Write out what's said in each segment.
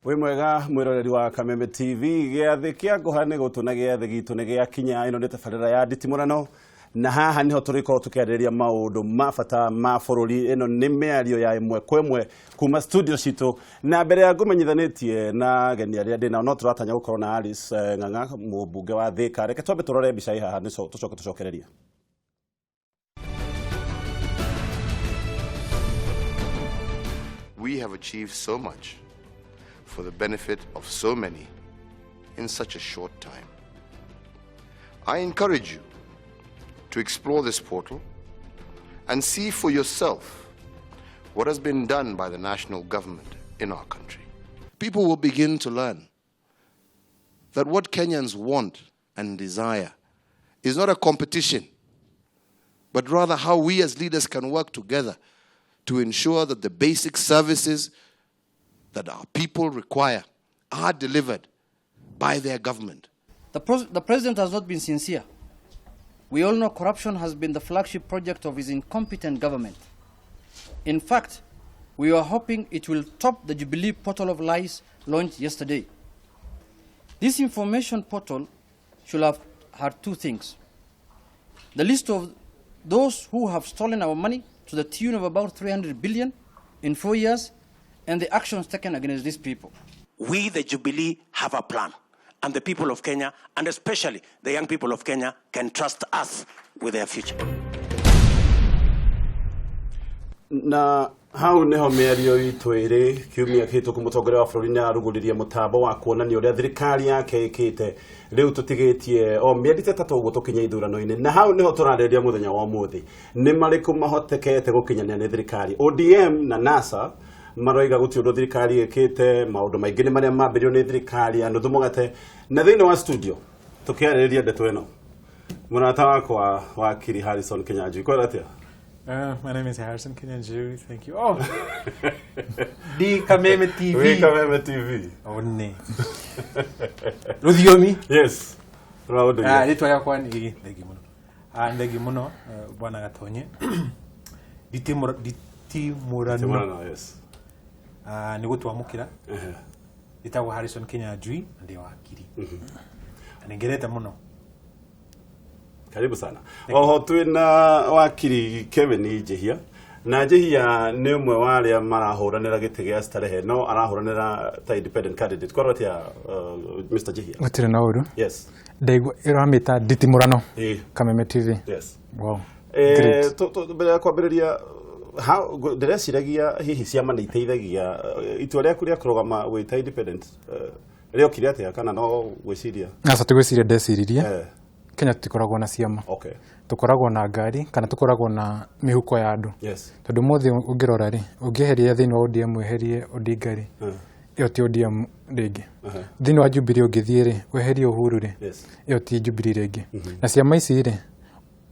Wĩ mwega mwĩroreri wa Kameme TV. Gĩathĩ kĩa ngũha nĩ gũtũ na gĩathĩ gitũ nĩ gĩakinya. Ĩno nĩ tabarĩra ya nditimũrano na haha nĩho tũrĩkorwo tũkĩarĩrĩria maũndũ ma bata ma bũrũri. Ĩno nĩ mĩario ya ĩmwe kwa ĩmwe kuma studio citũ, na mbere ya ngũmenyithanĩtie na ageni arĩa ndĩ nao, no tũratanya gũkorwo na Alice Ng'ang'a, mũmbunge wa Thĩka. Reke twambe tũrore mbica ĩ haha tũcoke tũcokererie. We have achieved so much for the benefit of so many in such a short time. I encourage you to explore this portal and see for yourself what has been done by the national government in our country. People will begin to learn that what Kenyans want and desire is not a competition, but rather how we as leaders can work together to ensure that the basic services that our people require are delivered by their government. The president has not been sincere. We all know corruption has been the flagship project of his incompetent government. In fact, we are hoping it will top the Jubilee portal of lies launched yesterday. This information portal should have had two things. The list of those who have stolen our money to the tune of about 300 billion in 4 years and the actions taken against these people. We, the Jubilee, have a plan. And the people of Kenya, and especially the young people of Kenya, can trust us with their future. Na hau niho mĩario itũ ĩrĩ. Kiumia kĩhĩtũku mũtongoria wa bũrũri nĩarugũririe mũtambo wa kuonania ũrĩa thirikari yake ĩkĩte. Rĩu tũtigĩtie o mĩeri ta ĩtatũ ũguo tũkinye ithurano-inĩ, na hau nĩho tũrarĩrĩria mũthenya wa ũmũthĩ nĩ marĩkũ mahotekete gũkinyanĩra nĩ thirikari. ODM na NASA maroiga gũtirĩ ũndũ thirikari ĩkĩte, maũndũ maingĩ nĩ marĩa mambĩrĩirio nĩ thirikari ya nuthu mũgate. Na thĩinĩ wa studio tũkĩarĩrĩria ndeto ĩno, mũrata wakwa wakiri Harrison Kinyanjui, kwĩra atĩa? My name is Harrison Kinyanjui. Thank you. Oh, D Kameme TV. D Kameme TV. Oh, ne. Rũthiomi. Yes. Ah, rĩtwa rĩakwa nĩ thengi mũno. Ah, thengi mũno bwana Gatonye. Nditimũrano. Yes. Ah, nĩ gũtwamũkĩra. Njĩtagwo Harrison Kinyanjui na ndĩ wakiri. Na nĩ ngenete mũno. Karibu sana. Oho twina wakiri Kevin Njihia, na Njihia nĩ ũmwe wa arĩa marahũranĩra gĩtĩ gĩa Starehe, no arahũranĩra ta independent candidate. Kwarwo atĩa, Mr. Njihia? Gũtirĩ na ũru. Yes. Ndaigua ĩramĩta nditimũrano. Kameme TV. Yes. Wow. Great. Mbere ya kwambĩrĩria, ndĩreciragia hihi ciama nĩ iteithagia itua rĩaku rĩa kũrũgama wĩ ta independent, rĩokire atĩa kana no gwĩciria? Aca, ti gwĩciria ndeciririe. Kenya tutikoragwo na ciama. Tukoragwo na ngari kana tukoragwo na mihuko ya andu. Tondu mothe ũngĩrora rĩ, ũngĩeheria thĩinĩ wa ODM weherie Odinga rĩ, ĩyo ti ODM rĩngĩ. Thĩinĩ wa Jubilee ũngĩthiĩ rĩ, weherie Uhuru rĩ, ĩyo ti Jubilee rĩngĩ. Na ciama ici rĩ,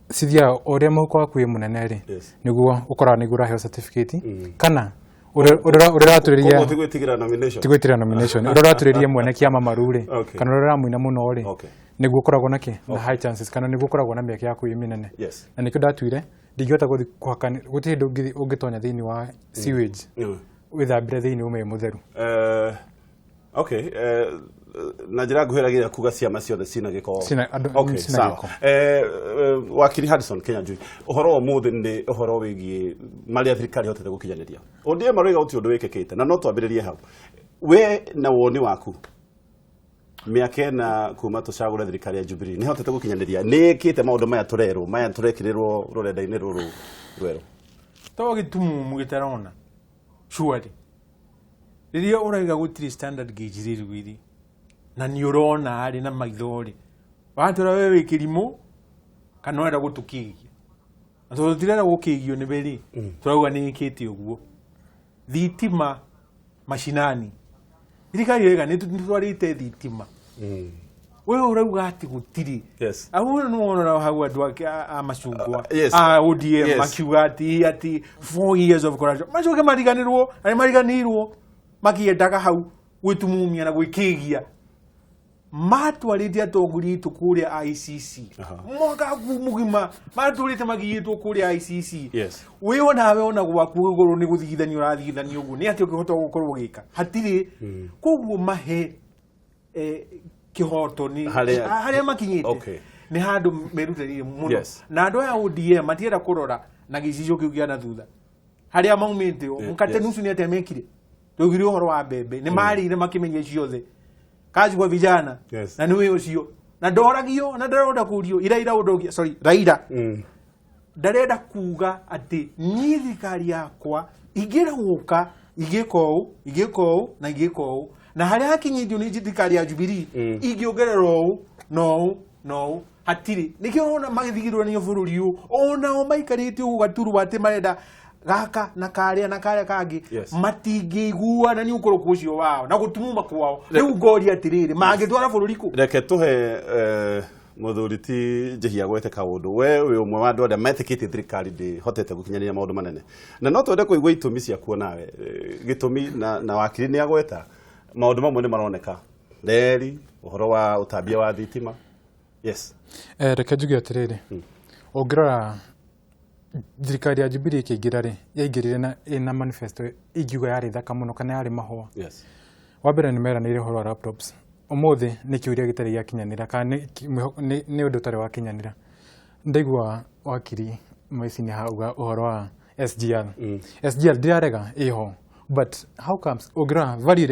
cithiaga o ũrĩa mũhuko waku wĩ mũnene rĩ, nĩguo ũkoraga nĩguo ũraheo certificate, kana ũrĩa ũratũrĩria Koguo ti gwĩtigĩra nomination. Ti gwĩtigĩra nomination. Ũrĩa ũratũrĩria mwene kĩama maru rĩ, kana ũrĩa ũramũina mũno rĩ, nĩguo ũkoragwo na kĩ? Na high chances, kana nĩguo ũkoragwo na mĩeke yaku ĩ mĩnene. Na nĩkĩo ndatuire ndingĩhota gũthiĩ kũhaka, gũtirĩ hĩndĩ ũngĩtonya thĩinĩ wa sewage, wĩthambĩre thĩinĩ ume wĩ mũtheru. Okay, na njĩra nguhĩ ĩrageria kuga ciama ciothe cina gĩko. Cina, andũ, Okay, cina sawa. gĩko. Wakiri Harrison Kinyanjui, ũhoro wa ũmũthĩ nĩ ũhoro wĩgiĩ marĩa thirikari ĩhotete gũkinyanĩria. ODM maroiga gũtirĩ ũndũ wĩkĩkĩte, na no twambĩrĩrie hau. We na woni waku, mĩaka ĩna kuma tũcagũre thirikari ya Jubilee, nĩ ĩhotete gũkinyanĩria, nĩ ĩkĩte maũndũ maya tũrerwo, maya tũrekĩrĩrwo rũrenda-inĩ rũrũ rwerũ? To gĩtumumu gĩtarona. Surely. Rĩrĩa ũrauga gũtirĩ standard gauge railway rĩ, na nĩ ũrona rĩ na maitho rĩ, watwĩra we wĩ kĩrimũ kana ũrenda gũtũkĩgia. Na tondũ tũtirenda gũkĩgio nĩwe rĩ, tũrauga nĩ ĩkĩte ũguo. Thitima macinani. Thirikari ĩrauga nĩ tũtwarĩte thitima. We ũrauga atĩ gũtirĩ. Au nĩ wona hau andũ ake a macungwa, a ODM makiuga atĩ 4 years of corruption. Macoke mariganĩrwo, na nĩ mariganĩirwo makĩendaga hau gwĩtumumia na gwĩkĩgia. Matwarĩte atongoria aitũ kũrĩa ICC. Mwaka mũgima matũrĩte magiyĩtwo kũrĩa ICC. Yes. Wĩ onawe ona gwaku igũrũ nĩ gũthigithanio ũrathigithanio ũguo nĩ atĩ ũngĩhota gũkorwo ũgĩka hatirĩ. Koguo mahe kĩhoto nĩ harĩa makinyĩte nĩ handũ merutanĩirie mũno. Na andũ aya ODM matienda kũrora na gĩcicio kĩu kĩa na thutha harĩa maumĩte mũkate nusu nĩ atĩa mekire. Twaugire ũhoro wa mbembe nĩ marĩire makĩmenya ciothe kazi kwa vijana. Yes. Na niwe ucio na ndoragio na ndarenda kurio ira undogia sorry Raila ndarenda kuga ati ni thirikari yakwa ingira guka igika ũũ igika ũũ na igika ũũ na haria hakinyithio ni thirikari ya Jubilee ingiongerera ũũ na ũũ na ũũ hatirĩ. Nĩkĩo ũrona magĩthigĩrũrania bũrũri ũyũ onao maikarĩte ũguo gaturwa atĩ marenda gaka na karia na karia kangi. Yes. Matingĩiguana nĩ ũkũrũku ũcio wao na gũtumuma kwao. Rĩu ngoria atĩrĩrĩ mangĩtwara bũrũri kũ? Reke tũhe mũthuri ti Njihia gwete kaũndũ. We wĩ ũmwe wa andũ arĩa metĩkĩtie thirikari ndĩhotete gũkinyanĩria maũndũ manene na no twende kũigua itũmi ciakuo nawe. Gĩtũmi na wakiri nĩ agweta maũndũ mamwe nĩ maroneka reri ũhoro wa ũtambia wa thitima. Yes. Reke njuge atĩrĩrĩ ũngĩrora thirikari ya Jubilee ĩkĩingĩra rĩ yaingĩrire na ĩna manifesto ingiuga yarĩ thaka mũno kana yarĩ mahũa. Yes. Wa mbere nĩ meranĩire ũhoro wa laptops. Ũmũthĩ nĩ kĩũria gĩtarĩ gĩakinyanĩra kana nĩ ũndũ ũtarĩ wakinyanĩra. Ndaigua wakiri Maici nĩ hauga ũhoro wa SGR. SGR ndĩrarega ĩho but how comes ũngĩrora value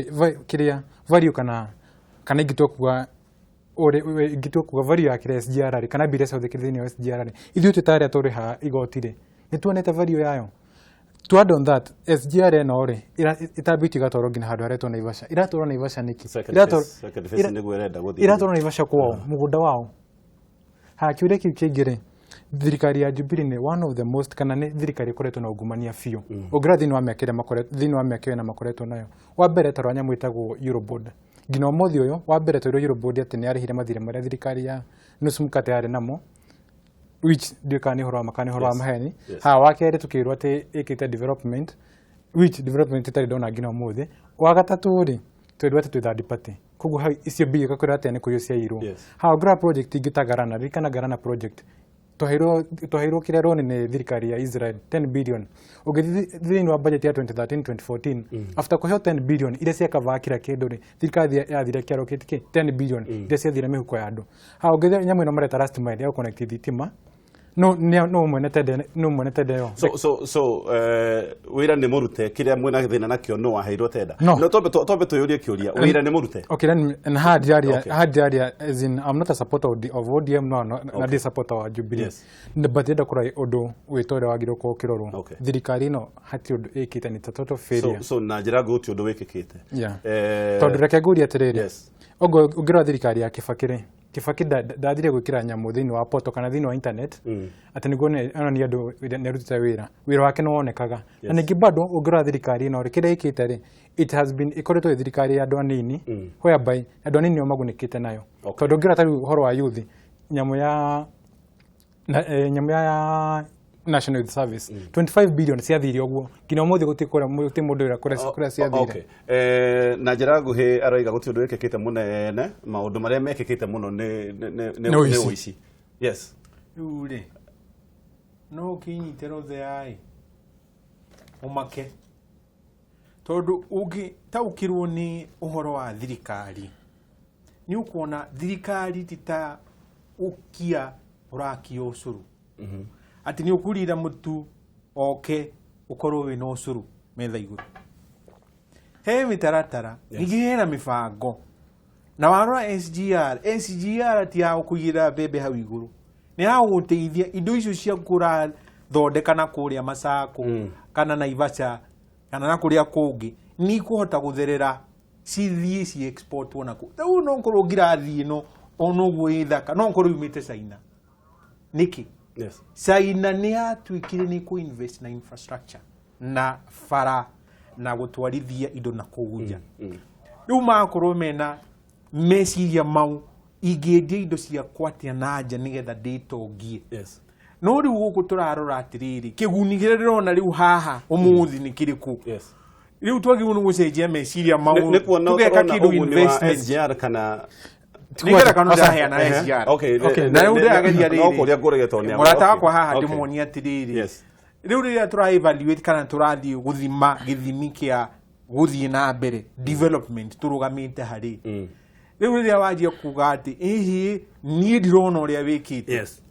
kĩrĩa value kana ingĩtua kuga ingĩtua kuga value ya kĩrĩa SGR rĩ kana mbia iria ciahũthĩkire thĩinĩ wa SGR rĩ ithuĩ twĩ ta arĩa tũrĩhaga igoti rĩ nĩ tuonete value yayo. To add on that SGR ĩno rĩ ĩtambĩtio ĩgatwarwo nginya handũ haretwo Naivasha. Iratwarwo Naivasha nĩkĩ? Iratwarwo Naivasha kwao mũgũnda wao. Ha kĩũria kĩu kĩngĩ rĩ thirikari ya Jubilee nĩ one of the most kana nĩ thirikari ĩkoretwo na ungumania biũ. Ũngĩrora thĩinĩ wa mĩaka ĩrĩa thĩinĩ wa mĩaka ĩyo makoretwo nayo. Wa mbere tarora nyamũ ĩtagwo Eurobond. Nginya ũmũthĩ ũyũ wa mbere twerirwo Eurobond atĩ nĩ yarĩhire mathirĩ marĩa thirikari ya nusu mkate yarĩ namo which ndiũĩ kana nĩ ũhoro wa ma kana nĩ ũhoro wa maheni. Ha wa kerĩ tũkĩrwo atĩ ĩkĩte development which development itarĩ ndona nginya ũmũthĩ. Wa gatatũ rĩ twerirwo atĩ twĩ third party koguo hau icio mbia igakwĩra atĩ nĩ kũiywo ciaiyirwo. Ha ũngĩrora project ingĩ ta Garana, ririkana Garana project twaheirwo kĩrĩa loan nĩ thirikari ya Israel 10 billion. Ũngĩthiĩ thĩinĩ wa budget ya 2013 2014 after kũheo 10 billion iria ciakavaga kila kĩndũ rĩ thirikari yathire kĩallocate kĩ 10 billion iria ciathire mĩhuko ya andũ. Ha ũngĩthiĩ nyamũ ĩno mareta last mile ya gũconnect thitima no mwene tende no mwene tende yo. So wĩra nĩ mũrute kĩrĩa mwĩna thĩna nakĩo no waheirwo tenda. No twambe twĩyũrie kĩũria wĩra nĩ mũrute. Okay, then and hard area as in I'm not a supporter of ODM no na ndi supporter wa Jubilee. Yes. But ndenda kũrora ũndũ wĩtũ ũrĩa wagĩrĩirwo gũkorwo ũkĩrorwo. Thirikari ĩno hatirĩ ũndũ ĩkĩte nĩ total failure. So na njĩra ngũti ũndũ wĩkĩkĩte. Tondũ reke ngũrie atĩrĩrĩ. Ũngĩrora thirikari ya Kibaki rĩ Kibaki ndathire gwĩkĩra nyamũ thĩinĩ wa portal kana thĩinĩ wa internet atĩ nĩguo onanie andũ nĩarutĩte wĩra wĩra wake nĩwonekaga. Na ningĩ bado ũngĩrora thirikari ĩno rĩ kĩrĩa ĩkĩte rĩ it has been ĩkoretwo ĩ thirikari ya andũ anini whereby andũ anini nĩo magunĩkĩte nayo. Tondũ ũngĩrora ta rĩu ũhoro wa youth nyamũ ya National Youth Service 25 billion ciathire ũguo nginya ũmũthĩ gũtirĩ mũndũ wĩra kũrĩa ciathire. Na njĩra nguhĩ aroiga gũtirĩ ũndũ wĩkĩkĩte mũnene maũndũ marĩa mekĩkĩte mũno nĩ ũici. Yes. Rĩu rĩ no ũkĩnyite rũthĩa ĩ ũmake tondũ ũngĩtaũkĩrwo nĩ ũhoro wa thirikari nĩ ũkuona thirikari ti ta ũkia ũrakia ũcũrũ atĩ nĩ ũkũrira mũtu oke ũkorwo wĩna ũcũrũ metha igũrũ. He mĩtaratara ningĩ hena mĩbango na warora SGR ti ya gũkũigĩrĩra mbembe hau igũrũ nĩ ya gũgũteithia indo icio cia kũrathondeka na kũrĩa Masako kana Naivasha kana na kũrĩa kũngĩ nĩ ikũhota gũtherera cithiĩ ci exportwo na kũu. Rĩu no ũkorwo ngirathi ĩno ona ũguo ĩ thaka no ũkorwo yumĩte China. Nĩkĩ? Yes. China nĩ yatuĩkire nĩ kũ invest na infrastructure na bara na gũtwarithia indo na kũu nja. Rĩu makorwo mena meciria mau ingĩendia indo ciakwa atĩa na nja nĩgetha ndĩtongie. Yes. No rĩu gũkũ tũrarora atĩrĩrĩ kĩguni kĩrĩa ndĩrona rĩu haha ũmũthĩ nĩ kĩrĩkũ? Yes. Rĩu twagĩrĩirwo nĩ gũcenjia meciria mau tũgeka kĩndũ investment SGR kana Nĩ ngerekano ndaheana SGR. Na rĩu ndĩrageria rĩrĩ. No kũrĩa ngũrĩgetwo nĩ mũrata wakwa haha ndĩmuonie atĩrĩrĩ. Rĩu rĩrĩa tũra evaluate kana tũrathiĩ gũthima gĩthimi kĩa gũthiĩ na mbere development tũrũgamĩte harĩ. Rĩu rĩrĩa wanjia kuga atĩ ĩhĩ niĩ ndirona ũrĩa wĩkĩte. Yes.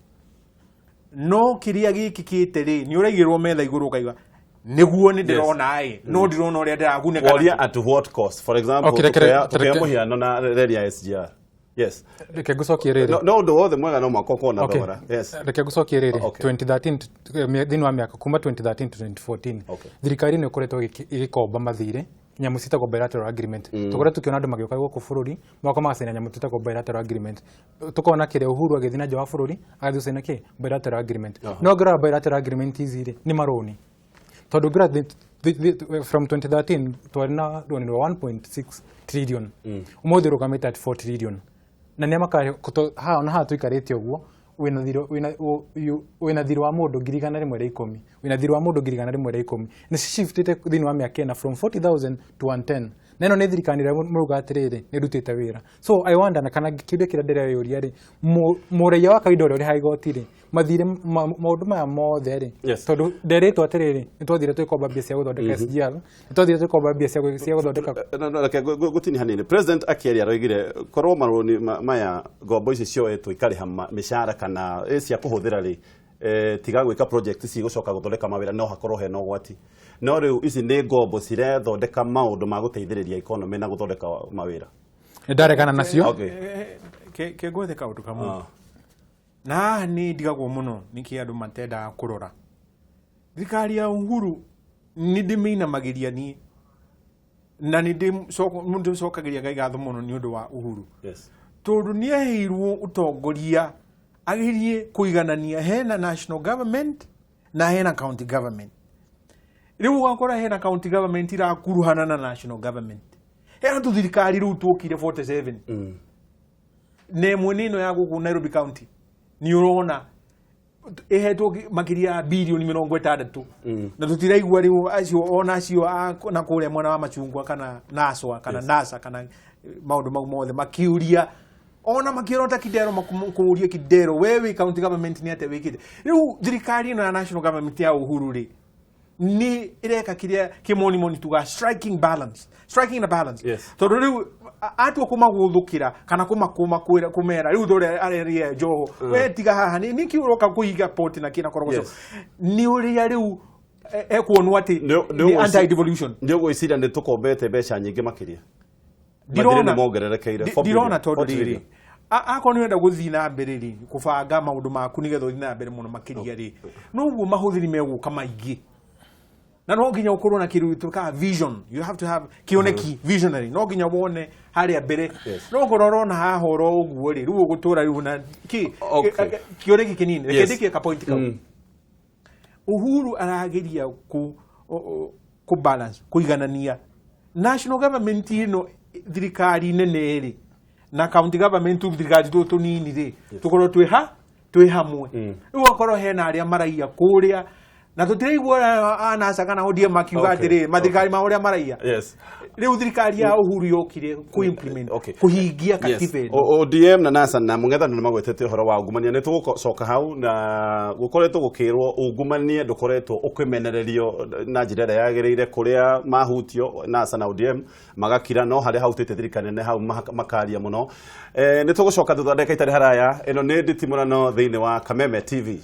No kĩrĩa gĩkĩkĩte rĩ nĩ ũraigĩrwo metha igũrũ ũkaiga nĩguo nĩ ndĩrona ĩ no ndirona ũrĩa ndĩragunĩka. Woria at what cost? For example, tukea mũhiano na reri ya SGR. Yes. Reke ngũcokie rĩrĩ. No ũndũ wothe mwega no mwaka ũkorwo na thogora. Yes. Reke ngũcokie rĩrĩ. 2013 thĩinĩ wa mĩaka kuma 2013 to 2014 thirikari nĩ ĩkoretwo ĩgĩkomba mathirĩ nyamũ ciĩtagwo bilateral agreement. Tũkoretwo tũkĩona andũ magĩũka gũkũ bũrũri moka magacaina nyamũ twĩtagwo bilateral agreement. Tũkona kĩrĩa Uhuru agĩthiĩ na nja wa bũrũri agathiĩ gũcaina kĩ bilateral agreement. No ngĩrora bilateral agreement ici rĩ nĩ marũni. Tondũ ngĩrora from 2013 twarĩ na rũni rwa 1.6 trillion. Ũmũthĩ rũgamĩte at 4 trillion. Na nĩ makarĩ haha na haha tũikarĩte ũguo wĩna thirĩ wa mũndũ 110,000 wĩna thirĩ wa mũndũ 110,000 nĩ shiftĩte thĩinĩ wa mĩaka ĩna from 40,000 to 110. Na ĩno nĩ thirikari ĩrĩa mũrauga atĩrĩrĩ nĩ ĩrutĩte wĩra. So I wonder na kana kĩũria kĩrĩa ndĩreyũria rĩ mũraiya wa kawaida ũrĩa ũrĩhaga igoti rĩ mathirĩ maũndũ maya mothe rĩ tondũ nderĩtwo atĩrĩrĩ nĩ twathire twĩkomba mbia cia gũthondeka SGR nĩ twathire twĩkomba mbia cia gũthondeka. Reke ngũtinie hanini. President akĩaria aroigire korwo marũni maya ngombo ici cioetwo ikarĩha mĩcara kana cia kũhũthĩra rĩ tiga gwĩka project cigũcoka gũthondeka mawĩra no hakorwo hena ũgwati. No rĩu ici nĩ ngombo cirethondeka maũndũ ma gũteithĩrĩria economy na gũthondeka mawĩra. Nĩ ndaregana nacio. Ke ngwethe kaũndũ kamwe. Na haha nĩ ndigagwo mũno nĩkĩ andũ matendaga kũrora. Thirikari ya Uhuru nĩ ndĩmĩinamagĩria niĩ na nĩ ndĩmũcokagĩria Ngai ngatho mũno nĩ ũndũ wa Uhuru. Tondũ nĩ aheirwo ũtongoria agerie kũiganania hena national government na hena county government. Rĩu ũgakora hena county government irakuruhana na national government. Hena tũthirikari rĩu tuokire 47. Na ĩmwe nĩ ĩno ya gũkũ Nairobi County. Nĩ ũrona ĩhetwo makĩria ya birioni 60. Na tũtiraigua rĩu acio ona acio na kũrĩa mwena wa Machungwa kana Naswa kana NASA kana maũndũ mau mothe makiuria ona makĩrota Kidero makũria Kidero wewe county government nĩ atĩa wĩkĩte. Rĩu thirikari ĩno ya national government ya Uhuru rĩ nĩ ĩreka kĩrĩa kĩmonimoni tuga striking balance. Striking a balance. Tondũ rĩu atua kũmagũthũkĩra kana kũmakũma kũmera rĩu thore areria Joho we tiga haha nĩkĩ ũroka kũiga port na kĩna korogoco nĩ ũrĩa rĩu ekuonwo atĩ nĩ anti devolution. Nĩ ũgwĩciria nĩ tũkombete mbeca nyingĩ makĩria. Ndirona ndirona tondũ rĩrĩ akorwo nĩ ũrenda gũthiĩ na mbere rĩ kũbanga maũndũ maku nĩgetha ũthiĩ na mbere mũno makĩria rĩ noguo mahũthĩri megũka maingĩ. Na no nginya ũkorwo na kĩndũ gĩtwĩkaga vision. You have to have kĩoneki visionary. No nginya wone harĩa mbere. No ũkorwo ũrona haha oro ũguo rĩ rĩu ũgũtũra rĩu na kĩoneki kĩnini. Reke ndĩkie ka point kau. Uhuru arageria ku balance kũiganania national government ĩno thirikari nene rĩ na county government thirikari tũtũ tũnini rĩ tũkorwo twĩ hamwe. Rĩu ũgakorwo hena arĩa maraiya kũrĩa na tũtiraigua anasa kana ODM makiuga atĩrĩ mathirikari ma ũrĩa maraiya. Rĩu thirikari ya Uhuru yokire ku implement kũhingia katiba ĩno. ODM na NASA na mũng'ethanĩro nĩ magwetete ũhoro wa ungumania. Nĩ tũgũcoka hau na gũkoretwo gũkĩrwo ungumania ndũkoretwo ũkĩmenererio na njĩra ĩrĩa yagĩrĩire kũrĩa mahutio NASA na ODM magakira no harĩa hahutĩtie thirikari nene hau makaria mũno. Nĩ tũgũcoka thutha ndagĩka itarĩ haraya. Ĩno nĩ Nditimũrano thĩinĩ wa Kameme TV.